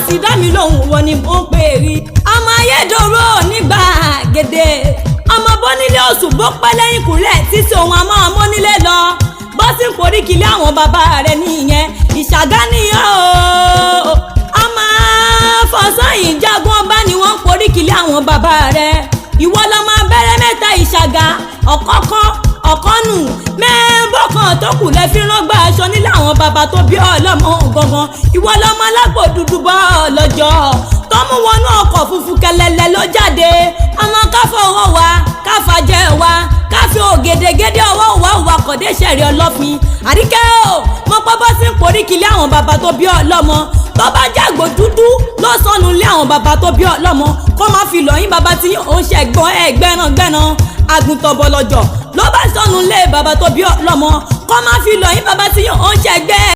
sì dá mi lóhùn, wọ́n ni mò ń pè rí. Ọmọ ayédèrú nígbà gèdè, ọmọ bọ́nílé oṣù bó pẹ́ lẹ́yìn kúnlẹ̀ títí òun àmọ́ ọmọ nílé lọ bọ́sì ń poríkìlé àwọn bàbá rẹ̀ nìyẹn. Ìṣàgá nìyẹn o, ọmọ fọsọ́yìn jagun ọba ni wọ́n ń poríkìlé àwọn bàbá rẹ̀. Ìwọ lọmọ abẹ́rẹ́ mẹ́ta Ìṣàgá, ọ̀kọ́kọ́ ọ̀kọ́nù mẹ́ẹ̀ẹ́bọ̀kan tó kù lẹ́ fi rán gbà aṣọ nílé àwọn bàbá tó bí ọlọ́mọ gangan. Ìwọ lọmọ alágbò dúdú bọ́ lọ́jọ́ tó mú wọnú ọkọ̀ funfun kẹlẹ́lẹ́ ló jáde. Ọmọ káfọ́ ọwọ́ wa, káfà jẹ́ wa, káfí ògèdègèdè ọwọ́ wa wà kọ̀dé sẹ̀rí ọlọ́fin. Àríkẹ́ o, mo pọ́ bọ́ sí poríkìlé àwọn bàbá tó bí ọlọ́mọ. Tó bá jágbó dúdú ló sọnù lé àwọn bàbá tó bí ọlọ́mọ, kó má fi lọ́yìn bàbá tí ó ń ṣẹ̀gbọ́n ẹ̀ gbẹ́rangbẹ́ran. Àgùntàn bọ̀lọ̀jọ̀ ló bá sọnù lé bàbá tó bí ọlọ́mọ, kó má fi lọ́yìn bàbá tí ó ń ṣẹ̀gbẹ́.